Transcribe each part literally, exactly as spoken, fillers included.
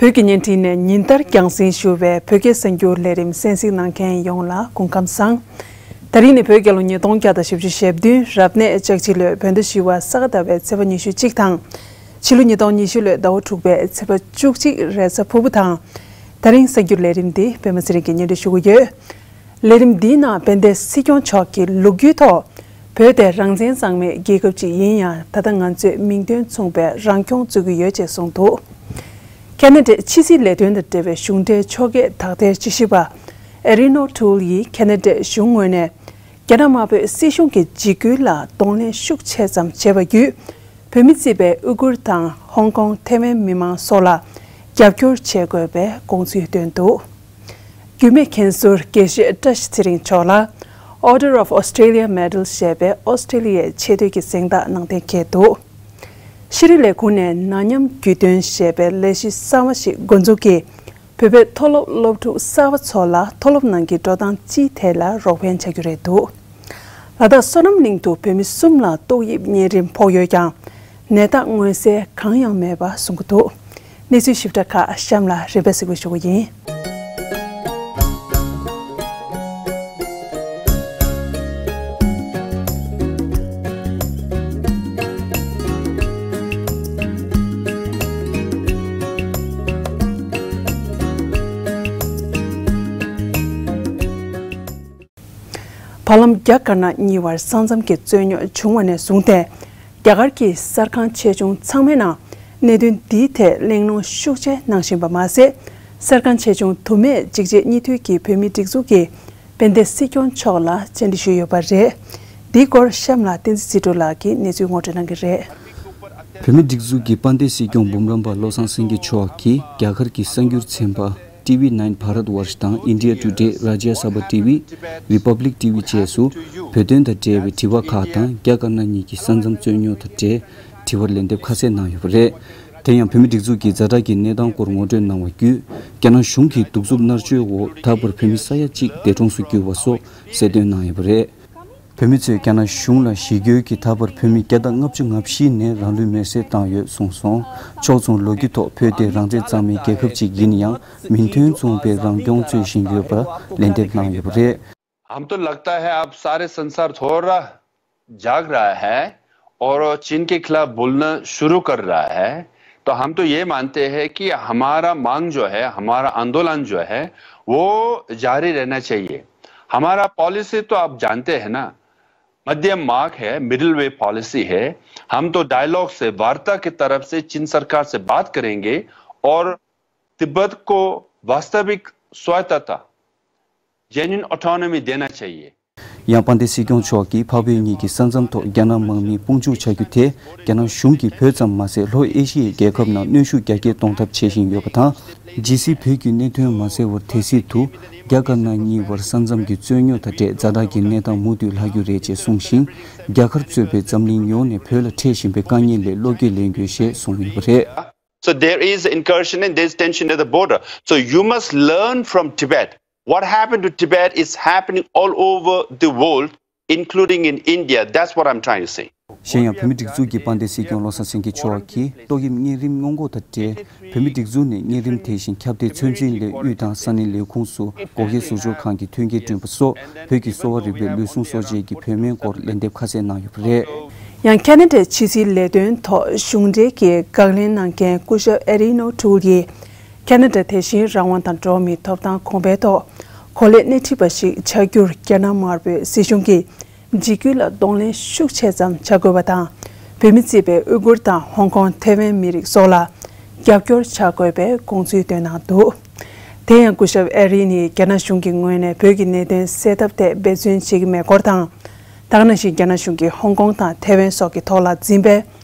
བོད་ཀྱི་བརྙན་འཕྲིན་ནས་ཉིན་ལྟར་རྒྱང་སྲིང་ཞུ་བའི་བོད་སྐད་གསར་འགྱུར་ལས་རིམ་གསན་གཟིགས་གནང་མཁན་ཡོངས་ལ་སྐུ་ཁམས་བཟང་། ད་རིང་ནི་བོད་རྒྱལ་ལོ་ཉིས་སྟོང་བརྒྱ་དང་བཞི་བཅུ་ཞེ་བདུན་རབ་གནས་ལྕགས་བྱི་ལོའི་བོད་ཟླ་བཞི་པ་ས་ག་ཟླ་བའི་ཚེས་པ་ཉི་ཤུ་གཅིག་དང་། ཕྱི་ལོ་ཉིས་སྟོང་ཉི་ཤུ་ལོའི་ཟླ་བ་དྲུག་པའི་ཚེས་པ་བཅུ་གཅིག་རེས་གཟའ་ཕུར་བུ་དང་། ད་རིང་གསར་འགྱུར་ལས་རིམ་འདི་པད་མ་ཚེ་རིང་གིས་སྙན་སྒྲོན་ཞུ་གི་ཡོད། ལས་རིམ་འདིའི་ནང་དཔལ་ལྡན་སྲིད་སྐྱོང་མཆོག་གིས་ལོ་རྒྱུས་ཐོག་བོད་དེ་རང་བཙན་གཙང་མའི་རྒྱལ་ཁབ་ཅིག་ཡིན་ཡང་། ད་ལྟ་ང་ཚོས་མིང་དོན་མཚུངས་པའི་རང་སྐྱོང་རྩོད་ཀྱི་ཡོད་ཅེས་གསུངས་འདུག་ཁ་ན་ཌའི་ཕྱི་སྲིད་ལས་དོན་དང་འབྲེལ་བའི་གཞུང་འབྲེལ་ཕྱོགས་འགལ་དག་ཐེར་དཔྱད་ཞིབ་པ་ཨེ་རི་ནོ་ཊུལ་ཡིས་ཁ་ན་ཌའི་གཞུང་ངོས་ནས་རྒྱ་ནག་དམར་པོའི་སྲིད་གཞུང་གི་འཇིགས་སྐུལ་ལ་གདོང་ལེན་ཤུགས་ཆེ་ཙམ་བྱས་པ་བརྒྱུད། བོད་མི་གཙོས་པའི་ཨུ་ཀུར་དང་ཧོང་ཀོང་ཐེ་ཝན་མི་མང་སོགས་ལ་རྒྱབ་སྐྱོར་བྱེད་དགོས་པའི་དགོངས་ཚུལ་བཏོན་འདུག་རྒྱུད་སྨད་མཁན་ཟུར་དགེ་བཤེས་བཀྲ་ཤིས་ཚེ་རིང་མཆོག་ལ་Order of Australia Medal ཞེས་པའི་ཨོ་སི་ཀྲེ་ལི་ཡའི་ཆེ་བསྟོད་ཀྱི་གཟེངས་རྟགས་གནང་གཏན་འཁེལ་འདུག་ཤེས་རིག་ལས་ཁུངས་ནས་ན་མཉམ་རྒྱུད་སྟོན་ཞེས་པའི་ལས་གཞི་གསར་བ་ཞིག་འགོ་འཛུགས་ཀྱིས། བོད་པའི་མཐོ་སློབ་སློབ་ཕྲུག་གསར་བ་ཚོ་ལ་མཐོ་སློབ་ནང་གི་འགྲོ་སྟངས་སྤྱིའི་ཐད་ལ་རོགས་ཕན་བྱ་རྒྱུ་རེད་འདུག་ལ་དྭགས་སོ་ནམ་གླིང་དུ་བོད་མི་གསུམ་ལ་ཏོག་དབྱིབས་གཉན་རིམས་ཕོག་ཡོད་ཀྱང་། ནད་རྟགས་མངོན་གསལ་གང་ཡང་མེད་པ་གསུང་གི་འདུག་གནས་ཚུལ་ཞིབ་ཕྲ་ཁག་གཤམ་ལ་རིམ་པས་གཟིགས་པ་ཞུ་གི་ཡིན། བར་ལམ་རྒྱ་དཀར་ནག་གཉིས་བར་ས་མཚམས་ཀྱི་རྩོད་རྙོག་བྱུང་བ་ནས་བཟུང་སྟེ། རྒྱ་གར་གྱི་གསར་ཁང་ཆེ་ཆུང་ཚང་མའི་ནང་གནད་དོན་འདིའི་ཐད་གླེང་སློང་ཤུགས་ཆེ་གནང་བཞིན་པ་མ་ཟད། གསར་ཁང་ཆེ་ཆུང་དུ་མས་གཅིག་རྗེས་གཉིས་མཐུད་ཀྱིས་བོད་མིའི་སྒྲིག་འཛུགས་ཀྱི་དཔལ་ལྡན་སྲིད་སྐྱོང་མཆོག་ལ་བཅར་འདྲི་ཞུས་ཡོད་པ་རེད། འདིའི་སྐོར་གཤམ་ལ་བསྟན་འཛིན་ཚེ་སྒྲོལ་ལགས་ཀྱིས་གནས་ཚུལ་ངོ་སྤྲོད་གནང་གི་རེད། བོད་མིའི་སྒྲིག་འཛུགས་ཀྱི་དཔལ་ལྡན་སྲིད་སྐྱོང་འབུམ་རམས་པ་བློ་བཟང་སེང་གེ་མཆོག་གིས་རྒྱ་གར་གྱི་གསར་འགྱུར་ཚན་པ་ཊི་ཝི་ནཱའིན་བྷ་རཏ་ཝརཤ་དང་India Today, Rajya Sabha T V, Republic T V བཅས་སུ་བོད་དོན་དང་འབྲེལ་བའི་དྲི་བ་ཁག་དང་རྒྱ་དཀར་ནག་གཉིས་ཀྱི་ས་མཚམས་རྩོད་རྙོག་དང་འབྲེལ་དྲི་བར་ལན་འདེབས་ཁ་གསལ་གནང་ཡོད་པ་རེད། དེ་ཡང་བོད་མིའི་སྒྲིག་འཛུགས་ཀྱི་ཛ་དྲག་གི་གནས་སྟངས་སྐོར་ངོ་སྤྲོད་གནང་བ་བརྒྱུད། རྒྱ་ནག་གཞུང་གི་གདུག་རྩུབ་མནར་གཅོད་འོག་ད་བར་བོད་མི་ས་ཡ་གཅིག་འདས་གྲོངས་སུ་གྱུར་བ་སོགས་གསལ་སྟོན་གནང་ཡོད་པ་རེད། བོད་མི་ཚོས་རྒྱ་ནག་གཞུང་ལ་ཞི་རྒོལ་གྱིས་ད་བར་བོད་མི་བརྒྱ་དང་ལྔ་བཅུ་ང་བཞི་ནས་རང་ལུས་མེར་སྲེག་བཏང་ཡོད་གསུངས་སོང་། ཕྱོགས་མཚུངས་ལོ་རྒྱུས་ཐོག་བོད་དེ་རང་བཙན་གཙང་མའི་རྒྱལ་ཁབ་ཅིག་ཡིན་ཡང་མིང་དོན་མཚུངས་པའི་རང་སྐྱོང་རྩོད་བཞིན་ཡོད་པར་ལན་འདེབས་གནང་ཡོད་པ་རེད། हम तो लगता है अब सारे संसार थोड़ा जाग रहा है और चीन के खिलाफ बोलना शुरू कर रहा है। तो हम तो ये मानते हैं कि हमारा मांग जो है, हमारा आंदोलन जो है, वो जारी रहना चाहिए। हमारा पॉलिसी तो आप जानते हैं ना, मध्यम मार्ग है, मिडिल वे पॉलिसी है। हम तो डायलॉग से, वार्ता की तरफ से चीन सरकार से बात करेंगे और तिब्बत को वास्तविक स्वायत्तता, जेन्युइन ऑटोनॉमी देना चाहिए। ཡང་དཔལ་ལྡན་སྲིད་སྐྱོང་མཆོག་གིས་འཕགས་བོད་གཉིས་ཀྱི་ས་མཚམས་ཐོག་རྒྱ་ནག་དམག་མིའི་དཔུང་འཇུག་བྱ་རྒྱུ་དེ་རྒྱ་ནག་གཞུང་གིས་བོད་ཙམ་མ་ཟད་ལྷོ་ཨེ་ཤི་ཡའི་རྒྱལ་ཁབ་ནང་གནོན་ཤུགས་རྒྱ་སྐྱེད་གཏོང་ཐབས་བྱེད་བཞིན་ཡོད་པ་དང་། ཇི་སྲིད་བོད་ཀྱི་གནད་དོན་མ་སེལ་བར་དེ་སྲིད་དུ་རྒྱ་དཀར་ནག་གཉིས་བར་ས་མཚམས་ཀྱི་རྩོད་རྙོག་དང་འབྲེལ་ཛ་དྲག་གི་གནས་སྟངས་མུ་མཐུད་ལྷག་རྒྱུ་རེད་ཅེས་གསུངས་ཤིང་། རྒྱ་གར་གཙོས་པའི་འཛམ་གླིང་ཡོངས་ནས་བོད་ལ་འཕྲད་བཞིན་པའི་དཀའ་ངལ་ལས་བློ་འགྱོད་ལེན་དགོས་ཞེས་གསུངས་ཡོད་པ་རེད། So there is incursion and there is tension at the border. So you must learn from Tibet. What happened to Tibet is happening all over the world, including in India. That's what I'm trying to say. གཞན་ཡང་བོད་མིའི་སྒྲིག་འཛུགས་ཀྱི་དཔལ་ལྡན་སྲིད་སྐྱོང་བློ་བཟང་སེང་གེ་མཆོག་གིས་ཏོག་དབྱིབས་གཉན་རིམས་སྔོན་འགོག་དང་འབྲེལ་བོད་མིའི་སྒྲིག་འཛུགས་ནས་གཉན་རིམས་དེ་བཞིན་ཁྱབ་གདལ་ཚོད་འཛིན་སླད་དབུས་དང་ས་གནས་ལས་ཁུངས་སུ་འགོག་རྐྱེན་བཟོ་སྐྱོར་ཁང་གི་མཐུན་རྐྱེན་བསྐྲུན་པ་སོགས་བོད་ཀྱི་གསོ་བ་རིག་པའི་ལུས་ཟུངས་གསོ་དཔྱད་ཀྱི་བོད་སྨན་སྐོར་ལན་འདེབས་ཁ་གསལ་གནང་ཡོད་པ་རེད། ཡང་ཁ་ན་ཌའི་ཕྱི་སྲིད་ལས་དོན་ཐོག་གཞུང་འབྲེལ་གྱི་དགག་ལན་གནང་མཁན་སྐུ་ཞབས་ཨེ་རི་ནོ་ཊུལ་གྱིས་ཁ་ན་ཌ་དེ་བཞིན་རང་དབང་དང་འགྲོ་བ་མིའི་ཐོབ་ཐང་གོང་འཕེལ་ཐོག་གོ་ལའི་སྣེ་ཁྲིད་པ་ཞིག་བྱ་རྒྱུར་རྒྱ་ནག་དམར་པོའི་སྲིད་གཞུང་གིས་འཇིགས་སྐུལ་ལ་གདོང་ལེན་ཤུགས་ཆེ་ཙམ་བྱ་དགོས་པ་དང་། བོད་མི་གཙོས་པའི་ཨུ་ཀུར་དང་ཧོང་ཀོང་ཐེ་ཝན་མི་རིགས་སོགས་ལ་རྒྱབ་སྐྱོར་བྱ་དགོས་པའི་དགོངས་ཚུལ་བཏོན་གནང་འདུག་དེ་ཡང་སྐུ་ཞབས་ཨེ་རི་ནི་རྒྱ་ནག་གཞུང་གི་ངོས་ནས་བོད་ཀྱི་གནད་དོན་སེལ་ཐབས་ཐད་འབད་བརྩོན་བྱེད་ཀྱི་མེད་སྐོར་དང་། ད་ག་ནང་བཞིན་རྒྱ་ནག་གཞུང་གིས་ཧོང་ཀོང་དང་ཐེ་ཝན་སོགས་ཀྱི་ཐོག་ལ་འཛིན་པའི་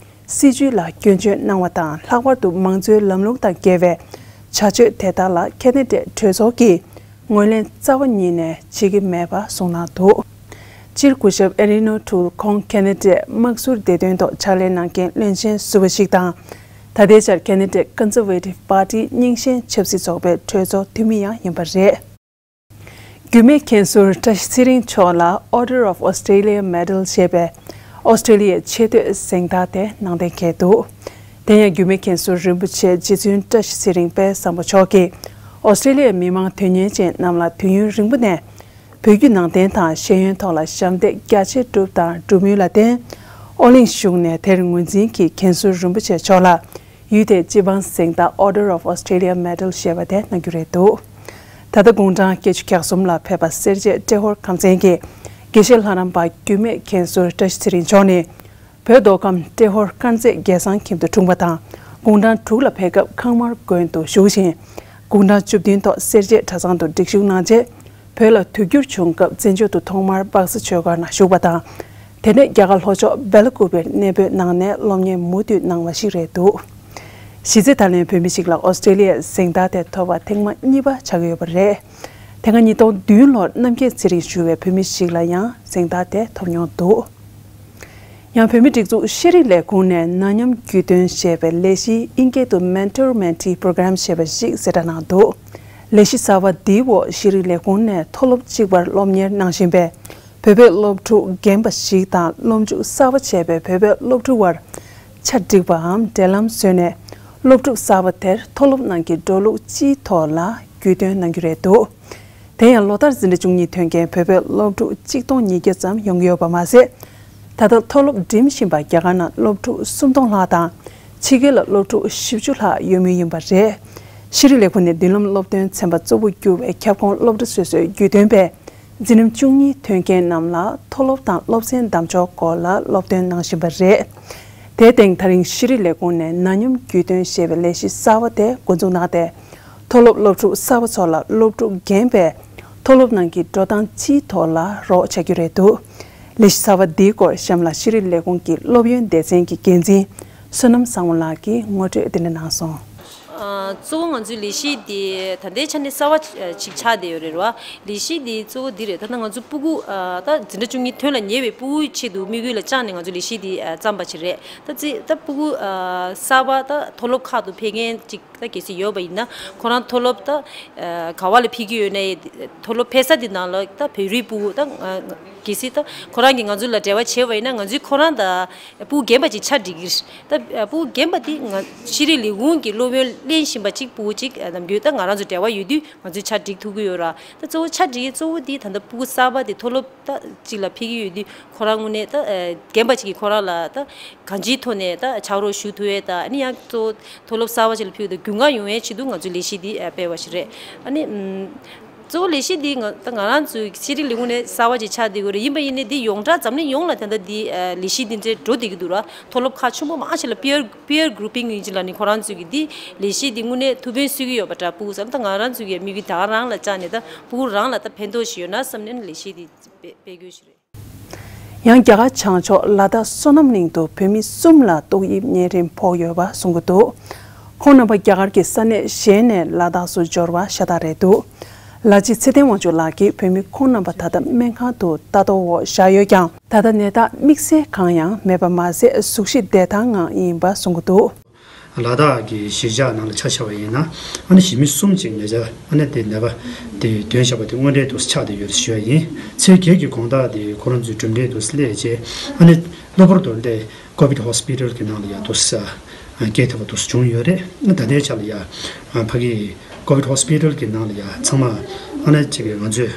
སྲིད་བྱུས་ལ་སྐྱོན་བརྗོད་གནང་བ་དང་། ལྷག་པར་དུ་མང་གཙོའི་ལམ་ལུགས་དང་འགལ་བའི་བྱ་སྤྱོད་དེ་དག་ལ་ཁ་ན་ཌའི་གྲོས་ཚོགས་ཀྱིས་ངོས་ལེན་རྩ་བ་ཉིད་ནས་བྱེད་ཀྱི་མེད་པ་གསུངས་གནང་འདུག་སྤྱིར་སྐུ་ཞབས་ཨེ་རི་ནོ་ཊུལ་ཁོང་ཁ་ན་ཌའི་དམག་ཟུར་བདེ་དོན་ཐོག་ཕྱག་ལས་གནང་མཁན་བློན་ཆེན་ཟུར་པ་ཞིག་དང་། ད་ལྟའི་ཆར་ཁ་ན་ཌའི་ཀོན་སར་ཝེ་ཊིབ་པར་ཊི་རྙིང་ཞེན་ཆབ་སྲིད་ཚོགས་པའི་གྲོས་ཚོགས་འཐུས་མི་ཡང་ཡིན་པ་རེད། རྒྱུད་སྨད་མཁན་ཟུར་བཀྲ་ཤིས་ཚེ་རིང་མཆོག་ལ་Order of Australia Medal ཞེས་པའི་ཨོ་སི་ཀྲེ་ལི་ཡའི་ཆེ་བསྟོད་གཟེངས་རྟགས་དེ་གནང་གཏན་འཁེལ་འདུག་དེ་ཡང་རྒྱུད་སྨད་མཁན་ཟུར་རིན་པོ་ཆེ་རྗེ་བཙུན་བཀྲ་ཤིས་ཚེ་རིང་དཔལ་བཟང་པོ་མཆོག་གིས་ཨོ་སི་ཀྲེ་ལི་ཡའི་མི་མང་དོན་གཉེར་ཅན་རྣམས་ལ་དུས་ཡུན་རིང་པོ་ནས་བོད་བརྒྱུད་ནང་བསྟན་དང་ཤེས་ཡོན་ཐོག་ལ་ཞབས་འདེགས་རྒྱ་ཆེ་བསྒྲུབས་དང་སྒྲུབ་མུས་ལ་བརྟེན། ཨོ་གླིང་གཞུང་ནས་དེར་ངོས་འཛིན་གྱིས་མཁན་ཟུར་རིན་པོ་ཆེ་མཆོག་ལ་ཡུལ་དེའི་སྤྱི་འབངས་གཟེངས་རྟགས་Order of Australia Medal ཞེས་པ་དེ་གནང་རྒྱུ་རེད་འདུག་ད་ལྟ་དགུང་གྲངས་བརྒྱད་ཅུ་གྱ་གསུམ་ལ་ཕེབས་པ་སེར་བྱེས་ཏྲེ་ཧོར་ཁམས་ཚན་གྱི་དགེ་བཤེས་ལྷ་རམས་པ་རྒྱུད་སྨད་མཁན་ཟུར་བཀྲ་ཤིས་ཚེ་རིང་མཆོག་ནི། བོད་མདོ་ཁམས་ཏྲེ་ཧོར་དཀར་མཛེས་རྒྱལ་བཟང་ཁྱིམ་དུ་འཁྲུངས་པ་དང་། དགུང་གྲངས་དྲུག་ལ་ཕེབས་སྐབས་ཁང་དམར་དགོན་དུ་བཞུགས་ཤིང་། དགུང་གྲངས་བཅུ་བདུན་ཐོག་སེར་བྱེས་གྲྭ་ཚང་དུ་སྒྲིག་ཞུགས་གནང་རྗེས། བོད་ལ་དུས་འགྱུར་བྱུང་སྐབས་བཙན་བྱོལ་དུ་ཐོག་མར་སྦག་ས་ཆོས་སྒར་ནང་བཞུགས་པ་དང་། དེ་ནས་རྒྱ་གར་ལྷོ་ཕྱོགས་སྦེལ་ཀུ་པེར་གནས་སྤོས་གནང་ནས་སློབ་གཉེར་མུ་མཐུད་གནང་བ་ཞིག་རེད་འདུག་གཞི་རྩའི་ཐ་ལན་བོད་མི་ཞིག་ལ་ཨོ་སི་ཀྲེ་ལི་ཡའི་གཟེངས་རྟགས་དེ་ཐོབ་པ་ཐེངས་མ་གཉིས་པ་ཆགས་ཀྱི་ཡོད་པ་རེད། དེ་སྔ་ཉིས་སྟོང་བདུན་ལོར་རྣམ་རྒྱལ་ཚེ་རིང་ཞུ་བའི་བོད་མི་ཞིག་ལ་ཡང་གཟེངས་རྟགས་དེ་ཐོབ་མྱོང་འདུག་ཡང་བོད་མིའི་སྒྲིག་འཛུགས་ཤེས་རིག་ལས་ཁུངས་ནས་ན་མཉམ་རྒྱུས་སྟོན་ཞེས་པའི་ལས་གཞི་དབྱིན་སྐད་དུ་Mentor Mentee Program ཞེས་པ་ཞིག་གསལ་བསྒྲགས་གནང་འདུག་ལས་གཞི་གསར་བ་འདིའི་འོག་ཤེས་རིག་ལས་ཁུངས་ནས་མཐོ་སློབ་གཅིག་པར་སློབ་གཉེར་གནང་བཞིན་པའི་བོད་པའི་སློབ་ཕྲུག་རྒན་པ་ཞིག་དང་སློབ་འཇུག་གསར་པ་བྱས་པའི་བོད་པའི་སློབ་ཕྲུག་དབར་ཆ་འགྲིག་པའམ་འབྲེལ་ལམ་བཟོས་ནས། སློབ་ཕྲུག་གསར་པ་དེར་མཐོ་སློབ་ནང་གི་འགྲོ་ལུགས་སྤྱིའི་ཐོག་ལ་རྒྱུས་སྟོན་གནང་རྒྱུ་རེད་འདུག་དེ་ཡང་ལོ་ལྟར་འཛིན་གྲྭ་བཅུ་གཉིས་ཐོན་མཁན་བོད་པའི་སློབ་ཕྲུག་གཅིག་སྟོང་ཉིས་བརྒྱ་ཙམ་ཡོང་གི་ཡོད་པ་མ་ཟད། ད་ལྟ་མཐོ་སློབ་འགྲིམ་བཞིན་པ་རྒྱ་གར་ནང་སློབ་ཕྲུག་སུམ་སྟོང་ལྷག་དང་། ཕྱི་རྒྱལ་ལ་སློབ་ཕྲུག་བཞི་བཅུ་ལྷག་ཡོད་མུས་ཡིན་པ་རེད། ཤེས་རིག་ལས་ཁུངས་ནས་མདུན་ལམ་སློབ་སྟོན་ཚན་པ་གཙོ་བོར་གྱུར་བའི་ཁྱབ་ཁོངས་སློབ་གྲྭ་སོ་སོའི་རྒྱུས་སྟོན་པས། འཛིན་རིམ་བཅུ་གཉིས་ཐོན་མཁན་རྣམས་ལ་མཐོ་སློབ་དང་སློབ་ཚན་བདམས་ཕྱོགས་སྐོར་ལ་སློབ་སྟོན་གནང་བཞིན་པ་རེད། དེར་བརྟེན་ད་རིང་ཤེས་རིག་ལས་ཁུངས་ནས་ན་མཉམ་རྒྱུས་སྟོན་ཞེས་པའི་ལས་གཞི་གསར་བ་དེ་འགོ་འཛུགས་གནང་སྟེ། མཐོ་སློབ་སློབ་ཕྲུག་གསར་པ་ཚོ་ལ་སློབ་ཕྲུག་རྒན་པས་མཐོ་སློབ་ནང་གི་འགྲོ་སྟངས་སྤྱིའི་ཐོག་ལ་རོགས་བྱ་རྒྱུ་རེད་འདུག་ལས་གཞི་གསར་བ་འདིའི་སྐོར་གཤམ་ལ་ཤེས་རིག་ལས་ཁུངས་ཀྱི་སློབ་ཡོན་སྡེ་ཚན་གྱི་འགན་འཛིན་བསོད་ནམས་བཟང་མོ་ལགས་ཀྱིས་ངོ་སྤྲོད་འདི་འདྲ་གནང་སོང་། ཨ། གཙོ་བོ་ང་ཚོའི་ལས་གཞི་འདི་ད་ལྟའི་ཆ་ནས་གསར་བ་ཅིག་ཆགས་བསྡད་ཡོད་རེད་བ། ལས་གཞི་འདི་གཙོ་བོ་འདི་རེད། ད་ལྟ་ང་ཚོ་སྤུ་གུ་ཨ། ད་འཛིན་གྲྭ་བཅུ་གཉིས་ཐོན་ལ་ཉེ་བའི་སྤུ་གུའི་ཆེད་དུ་དམིགས་ཡུལ་ལ་བཅངས་ནས་ང་ཚོ་ལས་གཞི་འདི་ཨ། བརྩམས་པ་ཅིག་རེད། ད་ཙི་ད་སྤུ་གུ་ཨ། གསར་བ་ད་མཐོ་སློབ་ཁག་ཏུ་ཕེབས་མཁན་ཅིག་ད་གལ་སྲིད་ཡོད་པ་ཡིན་ན། ཁོ་རང་མཐོ་སློབ་ད་ཨ། ག་བ་ལ་ཕེབས་ཀྱི་ཡོད་ན་ཡང་མཐོ་སློབ་ཕེབས་ས་དེ་ནང་ལ་ད་བོད་རིགས་སྤུ་གུ་ད་ཨ། གལ་སྲིད་ད་ཁོ་རང་གིས་ང་ཚོ་ལ་འབྲེལ་བ་བྱས་པ་ཡིན་ན། ང་ཚོས་ཁོ་རང་ད་སྤུ་གུ་རྒན་པ་ཅིག་ཆ་སྒྲིག་གི་རེད། ད་སྤུ་གུ་རྒན་པ་དེ་ང་ཤེས་རིག་ལས་ཁུངས་ཀྱི་སློབ་ཡོན་ལེན་བཞིན་པ་ཅིག་སྤུ་གུ་ཅིག་ནམ་རྒྱུན་ད་ང་རང་ཚོ་འབྲེལ་བ་ཡོད་དུས་ང་ཚོས་ཆ་སྒྲིག་ཐུབ་ཀྱི་ཡོད་ར། ད་གཙོ་བོ་ཆ་སྒྲིག་གི་གཙོ་བོ་དེ་ད་ལྟ་སྤུ་གུ་གསར་པ་དེ་མཐོ་སློབ་ད་ཅིག་ལ་ཕེབས་ཀྱི་ཡོད་དུས་ཁོ་རང་དངོས་གནས་ད་རྒན་པ་ཅིག་གིས་ཁོ་རང་ལ་ད་གང་ཅིའི་ཐོག་ནས་ད་ཕྱག་རོགས་ཞུ་ཐུབ་ཡས། ད་ཨ་ནི་ཡང་གཙོ་བོ་མཐོ་སློབ་གསར་པ་ཅིག་ལ་ཕེབས་དུས་རྒྱུན་གང་ཡོང་ཡས་ཆེད་དུ་ང་ཚོས་ལས་གཞི་འདི་སྤེལ་བ་ཞིག་རེད། ཨ་ནི་གཙོ་བོ་ལས་གཞི་འདི་ང་ད་ང་རང་ཚོའི་ཤེས་རིག་ལས་ཁུངས་ནས་གསར་བ་ཅིག་ཆགས་བསྡད་ཡོད་རེད། ཡིན་པ་ཡིན་ནའི་འདི་ཡོངས་གྲགས་འཛམ་གླིང་ཡོངས་ལ་ད་ལྟ་འདི་ལས་གཞི་འདི་འདྲའི་འགྲོ་བསྡད་ཀྱི་འདུག་ར། མཐོ་སློབ་ཁག་ཆེན་པོ་མང་ཆེ་ལ་peer peer grouping ཡིན་གཅིག་ལ་ནི་ཁོ་རང་ཚོས་ཀྱི་འདི་ལས་གཞི་འདི་དངོས་གནས་ཐུགས་ཕན་གསོས་ཀྱི་ཡོད་པ་འདྲ། སྤུ་གུ་ཚོ་ད་ང་རང་ཚོའི་གི་དམིགས་ཡུལ་ད་ག་རང་ལ་བཅངས་ནས་ད་སྤུ་གུ་རང་ལ་ད་ཕན་ཐོགས་ཤིག་ཡོད་ན་བསམ་ནས་ལས་གཞི་འདི་སྤེལ་སྤེལ་དགོས་ཤིག་རེད། ཡང་རྒྱ་གར་བྱང་ཕྱོགས་ལ་དྭགས་བསོད་ནམས་གླིང་དུ་བོད་མི་གསུམ་ལ་ཏོག་དབྱིབས་གཉན་རིམས་ཕོག་ཡོད་པ་གསུང་གི་འདུག་ཁོང་རྣམ་པ་རྒྱ་གར་གྱི་ས་གནས་གཞན་ནས་ལ་དྭགས་སུ་འབྱོར་བ་ཤ་སྟག་རེད་འདུག་ལ་ཅི་ཚེ་བརྟན་དབང་ཕྱུག་ལགས་ཀྱིས་བོད་མི་ཁོང་རྣམ་པ་ད་ལྟ་སྨན་ཁང་དུ་ལྟ་རྟོག་འོག་བཞག་ཡོད་ཀྱང་། ད་ལྟ་ནད་རྟགས་དམིགས་བསལ་གང་ཡང་མེད་པ་མ་ཟད། གཟུགས་གཞི་བདེ་ཐང་ངང་ཡིན་པ་གསུང་གི་འདུག་ལ་དྭགས་ཀྱི་གཞིས་ཆགས་ནང་ལ་ཆ་བཞག་པ་ཡིན་ན། ཨ་ནི་གཞིས་མི་གསུམ་ཅིག་ནད་ཆ་ཨ་ནི་དེ་ནད་པ་དེ་ཐོན་བཞག་པ་དེ་དངོས་འབྲེལ་དུ་ཆགས་བསྡད་ཡོད་ཞུ་བ་ཡིན། ཚེས་བརྒྱད་ཀྱི་དགོང་དག་དེ་ཁོ་རང་ཚོའི་གྲུབ་འབྲས་དུ་སླེབས་རྗེས། ཨ་ནི་གློ་བུར་དུ་འདི་ཀོ་བིད་ཧོ་སི་པི་ཏལ་གྱི་ནང་ལ་ཡ་དུ་ས་སྐྱེལ་ཐུབ་པ་དུ་བྱུང་ཡོད་རེད། ཨ་ད་ལྟའི་ཆ་ལ་ཡ་ཕ་གི་ཀོ་བིད་ཧོ་སི་པི་ཏལ་གྱི་ནང་ལ་ཡ་ཚང་མ་ཨ་ནི་ཅིག་ང་ཚོས་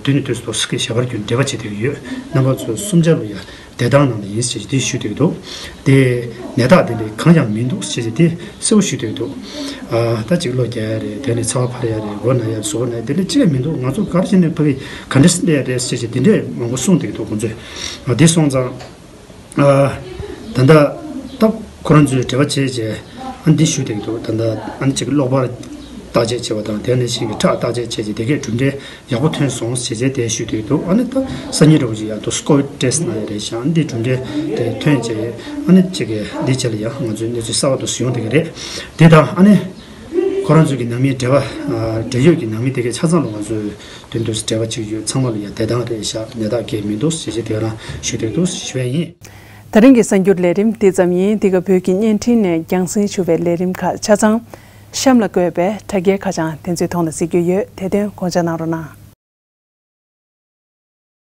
དུས་ནས་དུས་སུ་དུ་ས་ཞབས་པར་གྱི་འབྲེལ་བ་བྱེད་བསྡད་ཡོད། རྣམ་པ་ཚོ་གསུམ་ཆ་ལ་ཡ། བདེ་ཐང་ནང་ལ་ཡིན་ཞེས་དེ་ཞུ་བསྡད་འདུག་དེ་ནད་རྟགས་དེ་འདྲ་གང་ཡང་མི་འདུག་ཞེས་དེ་གསལ་པོ་ཞུ་བསྡད་འདུག་ཨ་ད་ཅིག་གློ་རྒྱག་ཡ་རེད། དེ་ནས་ཚ་བ་འཕར་ཡ་རེད། མགོ་ན་ཡ་ཟུག་ན་ཡ་དེ་འདྲ་གཅིག་ཡང་མི་འདུག་ང་ཚོ་ག་རེ་བྱས་ནས་ཕ་གི་ག་འདྲ་སླེབས་ཡ་རེད་ཞེས་དེ་འདྲས་མང་པོ་གསུངས་བསྡད་འདུག་ཁོང་ཚོས། ཨ་དེ་སོང་ཙང་ཨ་ད་ལྟ་ད་ཁོ་རང་ཚོས་འབྲེལ་བ་བྱས་རྗེས་ཨ་འདི་ཞུ་བསྡད་འདུག་ད་ལྟ་ཨ་ནི་ཅིག་གློ་བུར་བརྟག་དཔྱད་བྱས་པ་དང་། དེ་ནས་གཞན་གྱི་ཁྲག་བརྟག་དཔྱད་བྱས་རྗེས་དེ་གའི་གྲུབ་འབྲས་ཡག་པོ་ཐོན་སོང་ཞེས་བྱས་དེ་ཞུ་འདོད་འདུག་ཨ་ནི་ད་སང་ཉིན་འདྲ་བོ་ཞིག་ཡང་དུ་ཀོ་བིད་ཊེ་སི་གནང་ཡ་རེད་ཤག་ཨ་ནི་འདི་གྲུབ་འབྲས་དེ་ཐོན་རྗེས་ཨ་ནི་གཅིག་གི་འདི་ཆ་ལ་ཡང་ང་ཚོས་གནས་ཚུལ་གསར་པ་དུ་ཡོང་བསྡད་ཀྱི་རེད། དེ་དང་ཨ་ནི་ཁོ་རང་ཚོའི་གི་ནང་མིའི་འབྲེལ་བ་ཨ་འབྲེལ་ཡོད་ཀྱི་ནང་མི་དེ་གའི་ཆ་ཚང་ལ་ང་ཚོས་མདུན་དུ་འབྲེལ་བ་གཅིག་ཡོད། ཚང་མ་ལ་ཡང་བདེ་ཐང་རེད་ཤག་ནད་རྟགས་གང་ཡང་མི་འདུག་ཞེས་བྱས་དེ་རང་ཞུ་འདོད་འདུག་ཞུ་བ་ཡིན། ད་རིང་གི་གསར་འགྱུར་ལས་རིམ་འདི་ཙམ་ཡིན། འདི་ག་བོད་ཀྱི་བརྙན་འཕྲིན་ནས་རྒྱང་སྲིང་ཞུ་བའི་ལས་རིམ་ཁག་ཆ་ཚང་གཤམ་ལ་བཀོད་པའི་དྲ་རྒྱའི་ཁ་བྱང་དེ་ཚོའི་ཐོག་ནས་གཟིགས་རྒྱུ་ཡོད། དེ་དོན་དགོངས་འཇགས་གནང་རོགས་གནང་།